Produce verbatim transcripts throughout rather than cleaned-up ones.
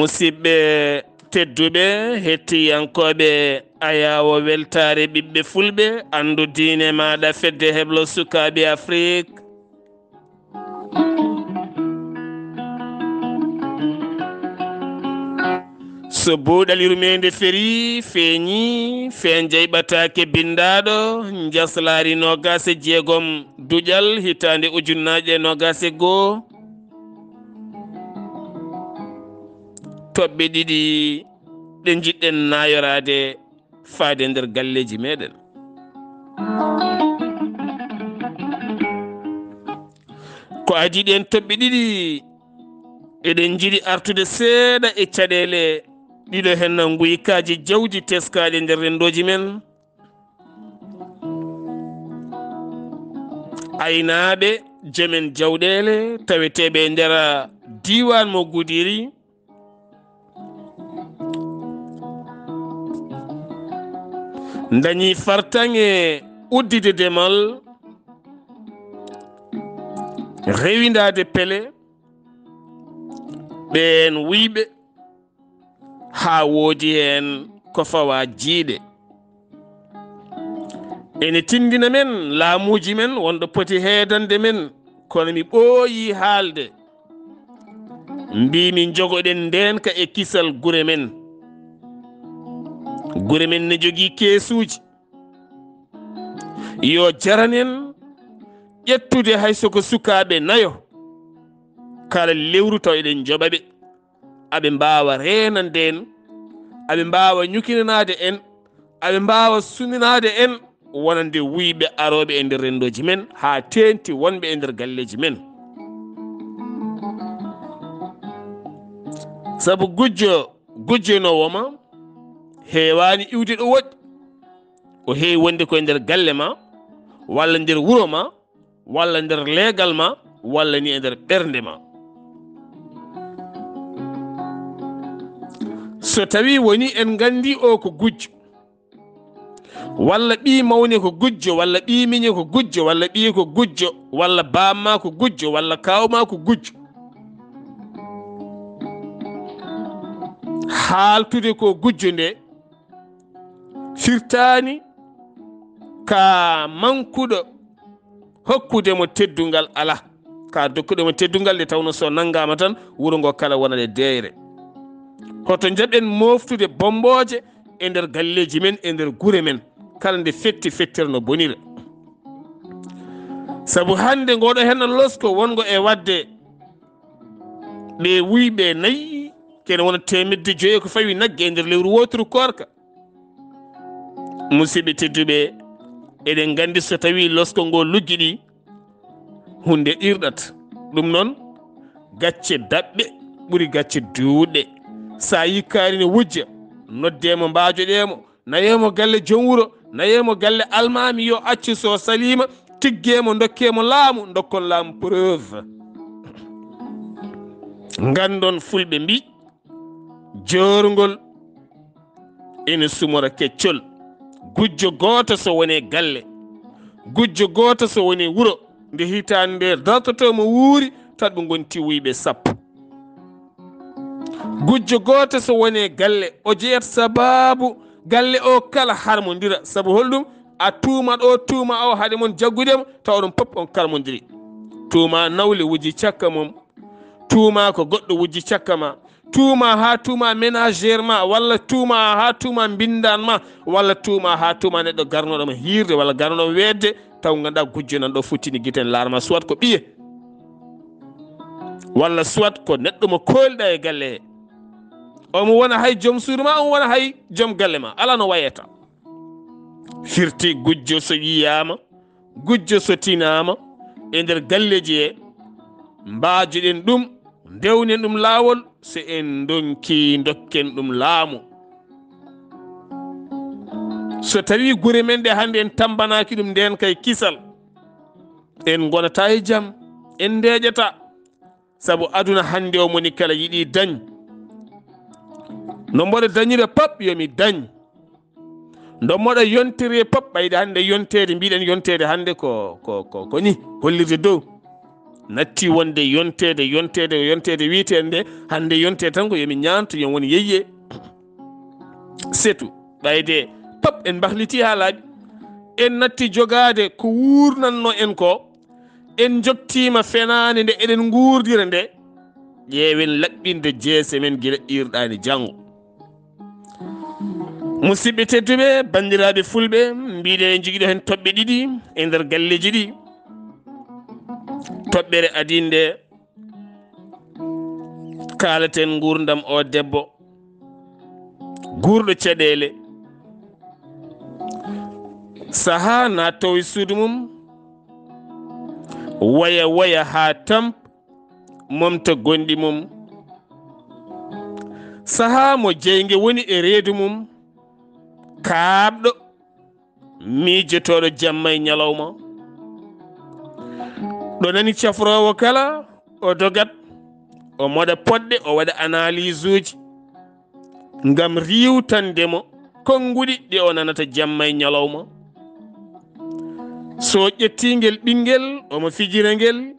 Musidɓe tedduɓe, hettiyankooɓe Ayaawo Weltaare Ɓiɓɓe Fulɓe, anndu diine maaɗa Fedde Heblo Sukaaɓe Afrik. So buuɗal yurmeende ferii, feeñii, feen jayɓataake binndaaɗo, njaslaari noogaas e jeegom duƴal, hitaande ujunnaaje e noogaas e goo. Toɓɓe ɗiɗi ɗe njiɗɗen naayoraade faade nder galleeji meeɗen. Ko adii ɗeen toɓɓe ɗiɗi, eɗen njiɗi artude seeɗa e caɗeele ɗiɗo heen nguykaaji jawdi teskaaɗe nder renndooji men. Aynaaɓe, jomen jawɗeele taweteeɓe e nder diiwaan mo Gudiri, ndañi fartaŋŋe uddide demal, rewindaade pele, ɓeen wuyɓe, haa woodi heen ko fawaa jiyɗe. Ene tinndina men laamuuji men wonɗo poti heedande men, kono mi ɓooyii haalde. Mbiimi njogoɗen ndeenka e kisal gure men. Gure men ne jogii keesuuji. Yo jaran en ƴettude hay so ko sukaaɓe nayo kala lewru taw eɗen njoɓa ɓe. Aɓe mbaawa reenande en, aɓe mbaawa ñukinanaade en, aɓe mbaawa suninaade en wonande wuyɓe arooɓe e nder renndooji men, haa teeŋti wonɓe e nder galleeji men. Sabu gujjo, gujjanoowo ma, heewaani iwde ɗo woɗɗi. O heewi wonde ko e nder galle ma, walla nder wuro ma, walla nder leegal ma, walla ni e nder ɓernde ma. So tawii woni en nganndii o ko gujjo, walla ɓii mawne ko gujjo, walla ɓii miñe ko gujjo, walla ɓiye ko gujjo, walla baamma ko gujjo, walla kaawma ko gujjo, haaltude ko gujjo nde firtaani ka mankuɗo hokkude mo teddungal alaa. Ka dokkude mo teddungal nde tawno so nanngaama tan, wuro ngo kala wonat e deeyre. Hoto njaɓen mooftude bommbooje e nder galleeji men, e nder gure men, kala nde fetti fettere no bonira. Sabu hannde ngooɗo heen losko wonngo e waɗde ɓe wuyɓe nayi, kene wona teemedde joyi ko fawi nagge e nder lewru wooturu koorka. Musidɓe tedduɓe, eɗen nganndi so tawii losko ngo luggiɗi, huunde ɗirɗat. Ɗum noon, gacce daɓɓe ɓuri gacce duuɗɗe. So a yii kaari ne wujja, noddee mo, mbaajoɗee mo, nayee mo galle joom wuro, nayee mo galle almaami, yo accu so saliima, tiggee mo, ndokkee mo laamu, ndokkon laamu preuve. Nganndon fulɓe mbii, joorngol ene sumora keccol. Gujjo gooto so wonee galle, gujjo gooto so wonee wuro, nde hitaande nde dartotoo mo wuuri, tan ɓe ngonti wuyɓe sappo. Gujjo gooto so wonee galle, o jeyat sabaabu galle o kala harmondira. Sabu holɗum? A tuumat o, tuuma o, haade mon jaggude mo, taw oɗon pop on karmondiri. Tuuma nawle wujji cakka mum, tuuma ko goɗɗo wujji cakka ma, tuuma haa tuuma ménagère ma, walla tuuma haa tuuma mbinndaan ma, walla tuuma haa tuuma neɗɗo garnoɗo mo hiirde, walla garnoɗo mo weedde, taw ngannduɗaa gujjo nan ɗo futtini gite en laarma, soit ko ɓiye, walla soit ko neɗɗo mo koolɗa e galle he. Omo wona hay joom suudu ma, omo wona hay joom galle ma, alaa no wayata. Firti gujjo so yiyaama, gujjo so tinaama e nder galleeji he, mbaajoɗen ɗum, ndewnen ɗum laawol, so en ndonki, ndokken ɗum laamu. So tawii gure men ɗe hannde en tammbanaaki ɗum ndeen kay kisal, en ngonata e jam, en ndeeƴata. Sabu aduna hannde o moni kala yiɗi dañ. No mboɗo dañira pap yo mi dañ. No mboɗo yontiri pap, ɓayde hannde yonteede, mbiɗen yonteede hannde ko, ko, ko, ko ni hollirde dow. natti wonde yonteede, yonteede, yonteede, wiyeteende nde hannde yonteede tan ko yo mi ñaantu, yo won yeyye. Setu, ɓayde pap en mbahliti haa laaɓi. En natti jogaade ko wuurnanno en ko. En njottiima fenaande nde eɗen nguurdira nde. Ƴeewen laɓɓinde jeese men gila iirɗaani janngo. Musidɓe tedduɓe, banndiraaɓe fulɓe, mbiɗen en njogii ɗo heen toɓɓe ɗiɗi e nder galleeji ɗi. Toɓɓere adii nde, kaalaten nguurndam o debbo guurɗo caɗeele. Sahaa naatto e suudu mum, waya waya haa tamp, momta gonɗi mum. Sahaa mo jeynge woni e reedu mum, kaaɓɗo, miijotooɗo jamma e ñalawma. Ɗo nani cafroowo kala, o dogat, o moɗa poɗɗe, o waɗa analyse uji ngam riiwtande mo konnguɗi ɗi o nanata jamma e ñalawma. So ƴettii ngel ɓinngel, omo fijira ngel.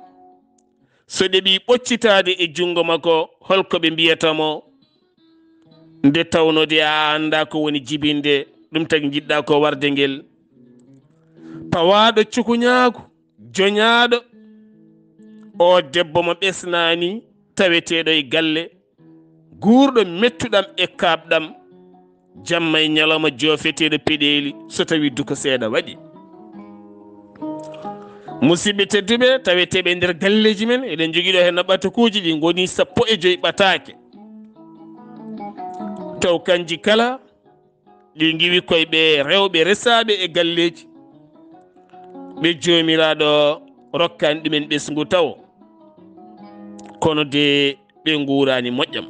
So ɗeɓii ɓoccitaade e junngo makko, holko ɓe mbiyata mo? Nde tawnoo de a anndaa ko woni jibinde, ɗum tagi njiɗɗaa ko warde ngel. Pawaaɗo cukuñaaku, joñaaɗo, o debbo mo ɓesnaani, taweteeɗo e galle, guurɗo mettuɗam e kaaɓɗam, jamma e ñalawma joofeteeɗo peɗeeli, so tawii duko seeɗa waɗi. Musidɓe tedduɓe, taweteeɓe e nder galleeji men, eɗen njogii ɗo heen no ɓatakuuji ɗi ngoni sappo e joy ɓataake. Taw kanji kala, ɗi ngiwi koye ɓe rewɓe resaaɓe e galleeji, ɓe Joomiraaɗo rokkaani ɗumen ɓesngu tawo, kono de ɓe nguuraani moƴƴam.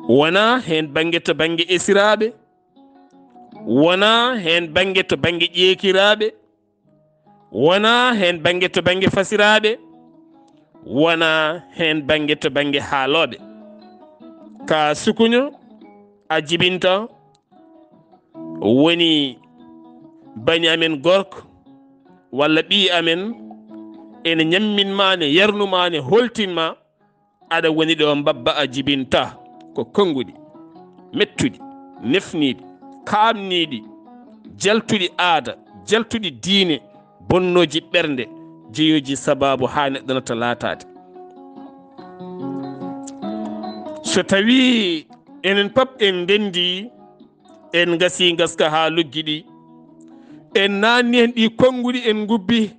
Wonaa heen bannge to bannge esiraaɓe, wonaa heen bannge to bannge ƴeekiraaɓe, wonaa heen bannge to bannge fasiraaɓe, wonaa heen bannge to bannge haalooɓe. Ka sukuño a jibinta, woni bani amen gorko walla ɓiy amen ene ñammin ma, ne yarnu ma, ne holtin ma, aɗa woni ɗo mbabba a jibinta ko konnguɗi, mettuɗi, nefniiɗi, kaamniiɗi, jaltuɗi aada, jaltuɗi diine, bonnooji ɓernde, jeyooji sabaabu haa neɗɗo nata laataade. So tawii enen pap en ndenndi, en ngasi ngaska haa luggiɗi, en naanni heen ɗi konnguɗi, en ngubbi,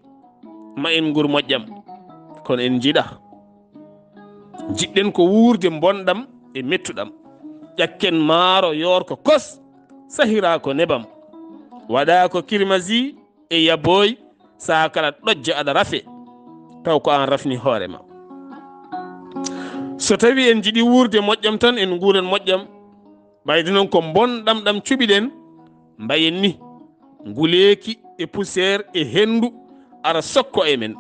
ma en nguur moƴƴam, kono en njiɗa. Njiɗɗen ko wuurde mbonɗam e mettuɗam. Ƴakken maaro, yoor ko kos, sahiraa ko nebam. Waɗaa ko kirmasi e yabooy, sahaa kala ɗojja aɗa rafe, taw ko aan rafni hoore ma. So tawii en njiɗi wuurde moƴƴam tan, en nguuren moƴƴam. Ɓayde noon ko mbonɗam ɗam cuɓiɗen, mbayen ni nguleeki e poussière e henndu ara sokko e men.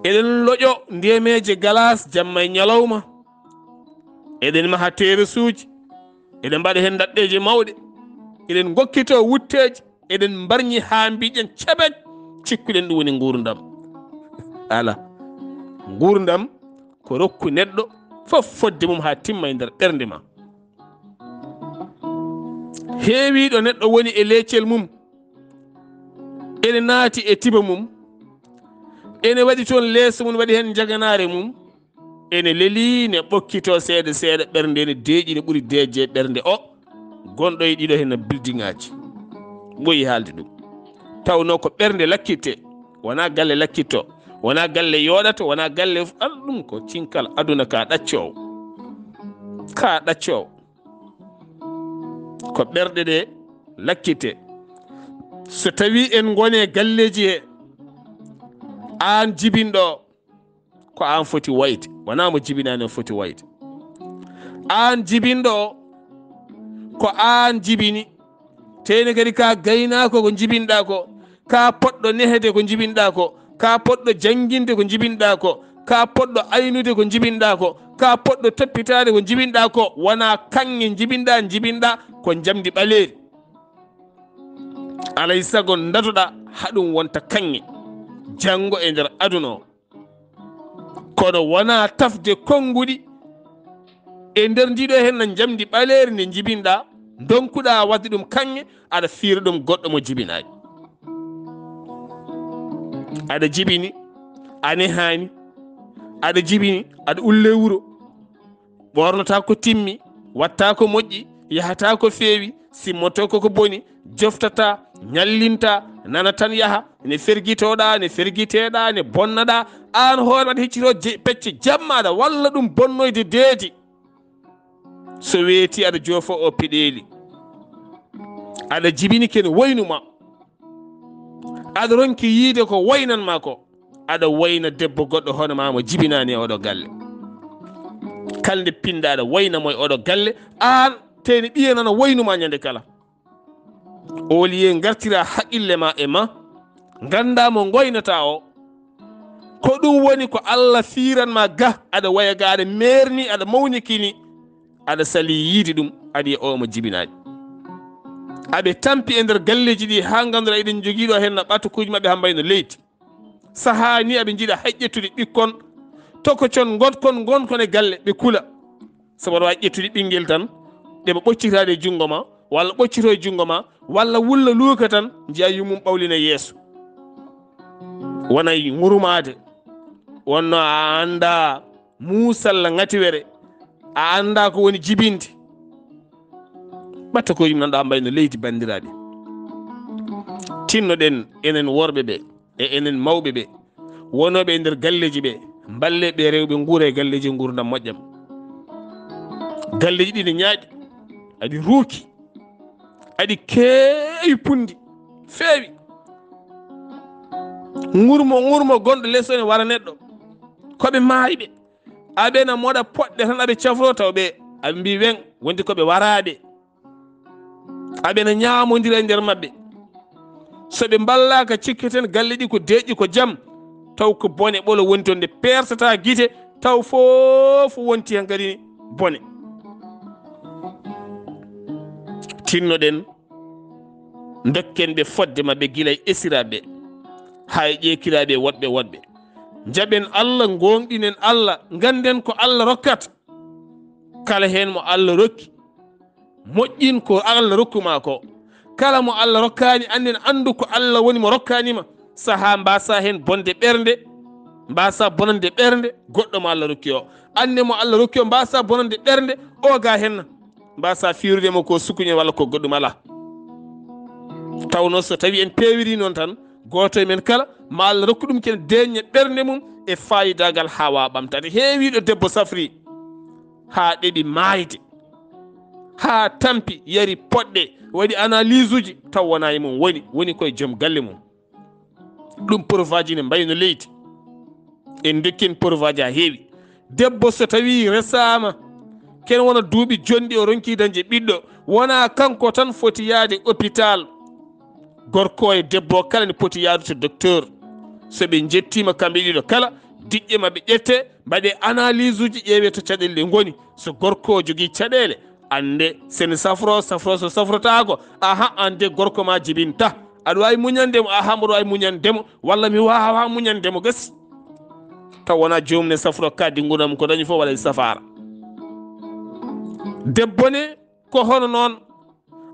Eɗen loƴo ndeemeeje galaas jamma e ñalawma. Eɗen maha teresuuji. Eɗen mbaɗa heen ndaɗɗeeje mawɗe. Eɗen ngokkitoo wutteeji. Eɗen mbarñi haa mbiɗen ceɓet, cikkuɗen ɗum woni nguurndam. Alaa. Nguurndam ko rokku neɗɗo fof fodde mum haa timma e nder ɓernde ma. Heewiiɗo neɗɗo woni e leecel mum, ene naati e tiba mum, ene waɗi toon leeso mum, waɗi heen njaganaare mum, ene lelii, ne ɓokkitoo seeɗa seeɗa, ɓernde ene deeƴi, ne ɓuri deeƴde ɓernde o. Gonɗo e ɗiɗo heen no buildingaaji. Ɓooyi haalde ɗum. Tawnoo ko ɓernde lakkitte, wonaa galle lakkitto, wonaa galle yooɗata, wonaa galle, al ɗum ko cinkal aduna ka ɗaccoowo. Ka ɗaccoowo. Ko ɓerɗe ɗe lakkitte. So tawii en ngoni e galleeji he, aan jibinɗo, ko aan foti wayde, wonaa mo jibinaani o foti wayde. Aan jibinɗo o, ko aan jibini, teyni kadi ka gaynaako ko jibinɗaa ko, ka poɗɗo nehde ko jibinɗaa ko, ka poɗɗo jannginde ko jibinɗaa ko, ka poɗɗo aynude ko jibinɗaa ko, ka poɗɗo toppitaade ko jibinɗaa ko, wonaa kaŋŋe jibinɗaa, jibinɗaa ko njamndi ɓaleeri. Alay sago ndadoɗaa haa ɗum wonta kaŋŋe. janngo e nder aduna o. Kono wonaa tafde konnguɗi e nder ndiɗo henna njamndi ɓaleeri ndi njibinɗaa, ndonkuɗaa waɗde ɗum kaŋŋe, aɗa fiira ɗum goɗɗo mo jibinaani. Aɗa jibini, a nehaani, aɗa jibini, aɗa ulle wuro. Ɓoornotaa ko timmi, waɗtaa ko moƴƴi, yahataa ko feewi, simmoto ko ko boni, joftataa, ñallintaa, nana tan yaha, ne fergitoɗaa, ne fergiteɗaa, ne bonnaɗaa, aan hoore maɗa heccito je-, pecce jammaaɗa, walla ɗum bonnoyde deedi. So weeti aɗa joofa o peɗeeli. Aɗa jibini ken waynu ma. Aɗa ronki yiide ko waynan ma ko. Aɗa wayna debbo goɗɗo hono ma mo jibinaani e oɗo galle. Kala nde pinɗa aɗa wayna mo e oɗo galle, aan teni ɓiye nana waynu ma ñande kala. Au lieu ngartira haqqille ma e ma, ngannda mo ngoynata o. Ko ɗum woni ko Allah fiiran ma ga, aɗa waya ga, aɗa meerni, aɗa mawnikini, aɗa sali yiide ɗum, aɗa yiya o mo jibinaani. Aɓe tampi e nder galleeji ɗi haa ngannduɗaa eɗen njogii ɗo heen no ɓatakuuji maɓɓe haa mbayno leydi. Sahaa ni aɓe njiɗa hay ƴettude ɓikkon, tokocon, ngonkon, ngonkon e galle, ɓe kula. Sabu aɗa waawi ƴettude ɓinngel tan, ɗe mo ɓoccitaade e junngo ma, walla ɓoccito e junngo ma, walla wulla luuka tan, njiya yummum ɓawlina yeeso. Wona e ŋurmaade, wonno a anndaa muusalla ŋatiwere, a anndaa ko woni jibinde. Ɓatta ko yimɓe nan ɗo mbayno leydi, banndiraaɓe. Tinnoɗen enen worɓe ɓe, e enen mawɓe ɓe, wonooɓe e nder galleeji ɓe, mballe ɓe rewɓe nguura e galleeji nguurndam moƴƴam. Galleeji ɗi ne ñaaɗi, aɗi ruuki, aɗi keewi punndi, feewi. Ŋurmo, ŋurmo gonɗo les o ne wara neɗɗo. Ko ɓe maayɓe. Aɓe na moɗa poɗɗe tan aɓe cafro taw ɓe, aɓe mbi weŋ, wondi ko ɓe waraaɓe. Aɓe na ñaamondira e nder maɓɓe. So ɓe mballaaka, cikketen galle ɗi ko deeƴi, ko jam, taw ko bone ɓolo woni toon, nde peersata gite, taw fof wonti heen kadi bone. Tinnoɗen, ndokken ɓe fodde maɓɓe gila e esiraaɓe haa e ƴeekiraaɓe woɗɓe woɗɓe. Njaɓen Allah, ngoongɗinen Allah, ngannden ko Allah rokkata. Kala heen mo Allah rokki, moƴƴin ko Allah rokku ma ko. Kala mo Allah rokkaani, annen anndu ko Allah woni mo rokkaani ma. Sahaa mbaasa heen bonde ɓernde, mbaasa bonande ɓernde goɗɗo mo Allah rokki o. Anne mo Allah rokki o, mbaasa bonande ɓernde o ga heen. Mbaasa fiirude mo ko sukuñe walla ko goɗɗum alaa. Tawno so tawi en peewiri noon tan, gooto e men kala, ma Allah rokku ɗum ken deeƴne ɓernde mum e faayidaagal haa waawa ɓamtaade. Heewiiɗo debbo safri haa ɗeɓi maayde, haa tampi, yari poɗɗe, waɗi analyse uji, taw wonaa e mum woni, woni koye joom galle mum. Ɗum preuve aji ne mbayno leydi. En ndokki en preuve aji haa heewi. Debbo so tawi resaama, ken wona duuɓi jonɗi o ronki dañde ɓiɗɗo, wonaa kanko tan foti yahde hôpital. Gorko e debbo kala ne poti yahde to docteur. So ɓe njettiima kamɓe ɗiɗo kala, diƴƴe maɓɓe ƴette, mbaɗe analyse uji, ƴeewe to caɗeele ɗe ngoni. So gorko o jogii caɗeele, annde, so ene safro, safro, so safrotaako, aha, aan de gorko ma jibinta. Aɗa waawi muñande mo, aha, mboɗo waawi muñande mo, walla mi waawaa muñande mo, gasi. Taw wonaa joomum ne safro, kaddi nguurndam ko dañi fof waɗa e safaara. Debbo ne ko hono noon.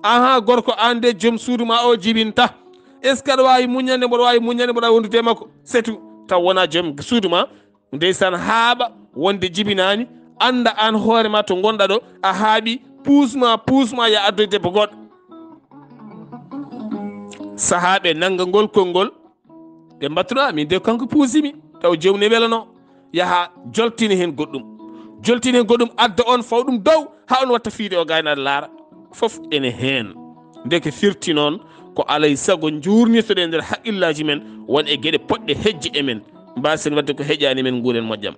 Aha, gorko, aan de joom suudu ma o jibinta. Est-ce que aɗa waawi muñande, mboɗo waawi muñande, mboɗo waawi wondude e makko, c'est tout. Taw wonaa joom suudu ma, ndeysaan, haaɓa wonde jibinaani, annda aan hoore ma to ngonɗa ɗo, a haaɓi, puus ma, puus ma, ya addoy debbo goɗɗo. Sahaaɓe nannga ngol konngol, ɓe mbattuɗa, min de kanko puusimi, taw joom ne welano, yaha joltini heen goɗɗum. Joltini heen goɗɗum, adda on, faw ɗum dow, haa on watta fiide o gaynaade laara. Fof ene heen. Ndeke firti noon, ko alay sago njuurnirtoɗen nder haqqillaaji men, won e geɗe poɗɗe heƴde e men, mbaasen waɗde ko heƴaani men, nguuren moƴƴam.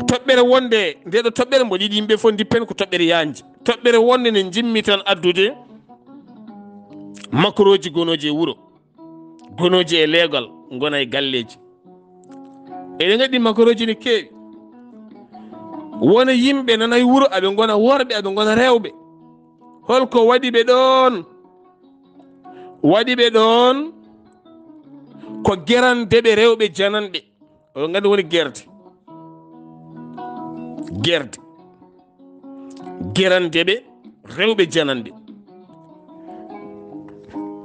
Toɓɓere wonde, nde ɗo toɓɓere mboɗo yiɗi yimɓe fof ndippen ko toɓɓere yaajnde. Toɓɓere wonde nde njimmi tan addude makarooji gonooji e wuro, gonooji e leegal, ngona e galleeji. Eɗen nganndi makarooji ne keewi. Wona yimɓe nana e wuro, aɓe ngona worɓe, aɓe ngona rewɓe. Holko waɗi ɓe ɗoon? Waɗi ɓe ɗoon Ko gerande ɓe rewɓe jananɓe. Oɗon nganndi woni gerde. Gerde. Gerande ɓe rewɓe jananɓe.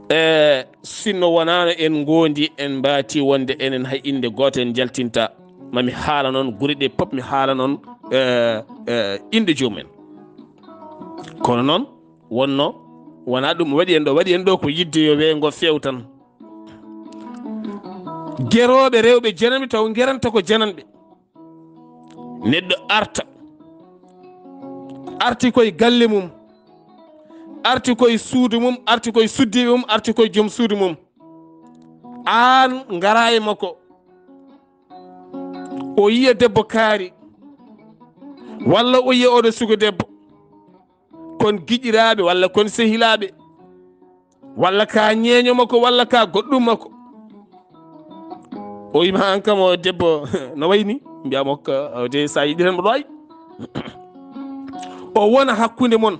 E, sinno wonaano en ngondi, en mbaati wonde enen hay innde gooto en jaltinta. Mami haala noon gure ɗe pop, mi haala noon, e, e, innde joomum en. Kono noon, wonno, wonaa ɗum waɗi en ɗo, waɗi en ɗo ko yidde yo weengo feew tan. Gerooɓe rewɓe jananɓe taw geranta ko jananɓe. Neɗɗo arta, arti koye galle mum, arti koye suudu mum, arti koye suddiiɓe mum, arti koye joom suudu mum. Aan ngara e makko, o yiya debbo kaari, walla o yiya oɗo suka debbo, kon giƴiraaɓe walla kon sehilaaɓe, walla ka ñeeño makko, walla ka goɗɗum makko. O wima an kam o debbo no wayni, mbiyamo ka, o de sa yiɗi tan mboɗo wawi. O wona hakkunde mon.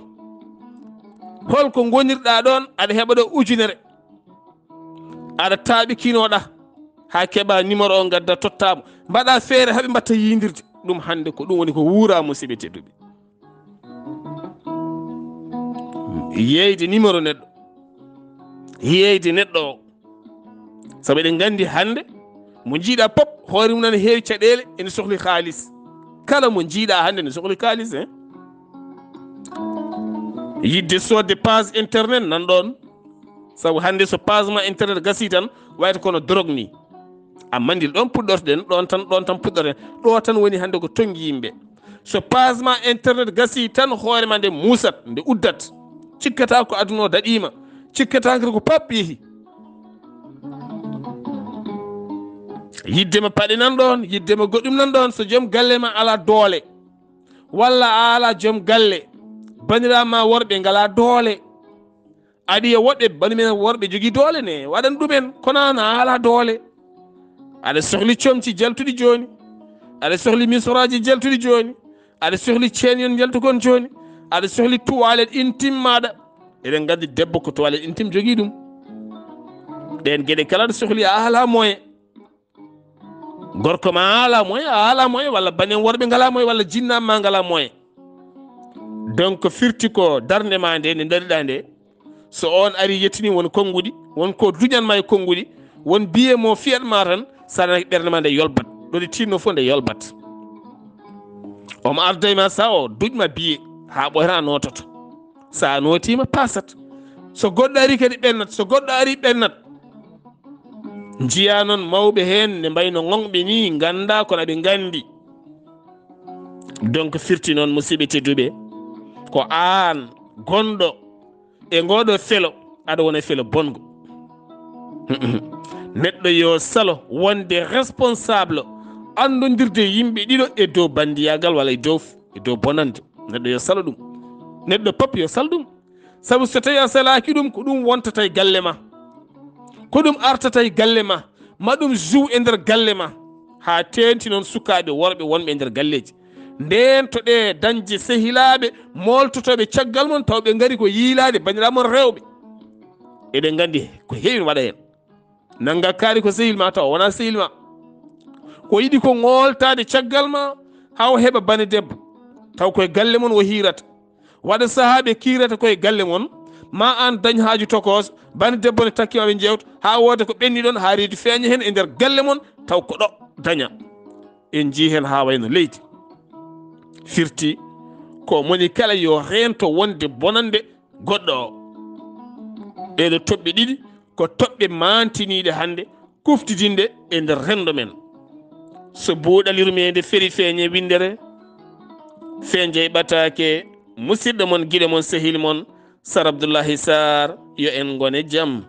Holko gonirɗa ɗon, aɗa heɓa ɗo ujunere. Aɗa taaɓi kinoɗa, ha keɓa numéro o, gadda tottamo. Mbaɗa feere haɓe mbatta yindirde. Ɗum hande ko ɗum woni ko wuura, musidɓe tedduɓe. Yeeyde numéro neɗɗo. Yeeyde neɗɗo o. Sabu eɗen nganndi hannde, mo njiiɗa pop, hoore mum nana heewi caɗeele, ene sohli kaalis. Kala mo njiiɗa hannde ne sohli kaalis, hein? Yidde soodde page internet nan ɗoon. Sabu hannde so page ma internet gasi tan, wayata kono drogue ni. Amma ndil ɗoon puɗɗortoɗen, ɗoon tan, ɗoon tan puɗɗoren. Ɗo tan woni hannde ko tonngi yimɓe. So page ma internet gasi tan, hoore ma nde muusat, nde uddat. Cikkata ko aduna o daɗiima. Cikkata kadi ko pap yehi. Yiddema paɗe nan ɗoon, yiddema goɗɗum nan ɗoon, so joom galle ma ala doole. Walla a ala joom galle. Bandiraaɓe ma worɓe ngala doole. Aɗa yiya woɓɓe, bani men worɓe jogii doole ne, waɗan ɗumen, kono an a alaa doole. Aɗa sohli comci jaltuɗi jooni. Aɗa sohli misoraaji jaltuɗi jooni. Aɗa sohli ceen yon jaltu kon jooni. Aɗa sohli toilette intime maaɗa. Eɗen nganndi debbo ko toilette intime jogii ɗum. Ɗeen geɗe kala aɗa sohli a alaa moyen. Gorko ma ala moyen, a ala moyen, walla banen worɓe ngala moyen, walla jinnaaɓe ma ngala moyen. Donc firti ko darnde ma nde, nde dariɗa nde, so on ari yettini won konnguɗi, won ko duƴan ma e konnguɗi, won biye mo fiyat ma tan, sa nani ɓernde ma nde yolbat. Ɗo nde tinno fof nde yolbat. Omo arda e ma sa o duƴma biye, ha ɓooyata nototo. Sa notiima pasat. So goɗɗo ari kadi ɓennat, so goɗɗo ari ɓennat. Njiya noon mawɓe heen ne mbayno ŋoŋɓe ni, ngannda kono aɓe nganndi. Donc firti noon, musidɓe tedduɓe, ko aan gonɗo e ngoɗo felo, aɗa wona e felo bongo. Neɗɗo yo salo wonde responsable, anndondirde e yimɓe ɗiɗo e dow banndiyagal walla e dow, e dow bonande. Neɗɗo yo salo ɗum. Neɗɗo pop yo sal ɗum. Sabu so tawi a salaaki ɗum, ko ɗum wontata e galle ma. Ko ɗum artata e galle ma. Ma ɗum joue e nder galle ma. Haa teenti noon sukaaɓe worɓe wonɓe e nder galleeji. Ndeen to ɗe dañde sehilaaɓe mooltotooɓe caggal mon, taw ɓe ngari ko yiilaade banndiraaɓe mon rewɓe. Eɗen nganndi ko heewi ne waɗa heen. Nannga kaari ko sehil ma, taw wonaa sehil ma. O yiɗi ko ŋooltaade caggal ma, haa o heɓa bane debbo. Taw koye galle mon o hiirata. Waɗa sahaa ɓe kiirata koye galle mon, ma aan dañ haaju tokos, bane debbo ne takki ma ɓe njeewta, haa wooda ko ɓenni ɗon, haa reedu feeña heen e nder galle mon, taw ko ɗo daña. En njii heen haa wayno leydi. Firti, ko moni kala yo reento wonde bonande goɗɗo o. Ɗeeɗo toɓɓe ɗiɗi ko toɓɓe maantiniiɗe hannde, kuftidinɗe e nder renndo men. So buuɗal yurmeende feri feeñe winndere, feeñe ɓataake, musidɗo mon, giɗo mon, sehil mon, Sar Abdullahi Sar, yo en ngone jam.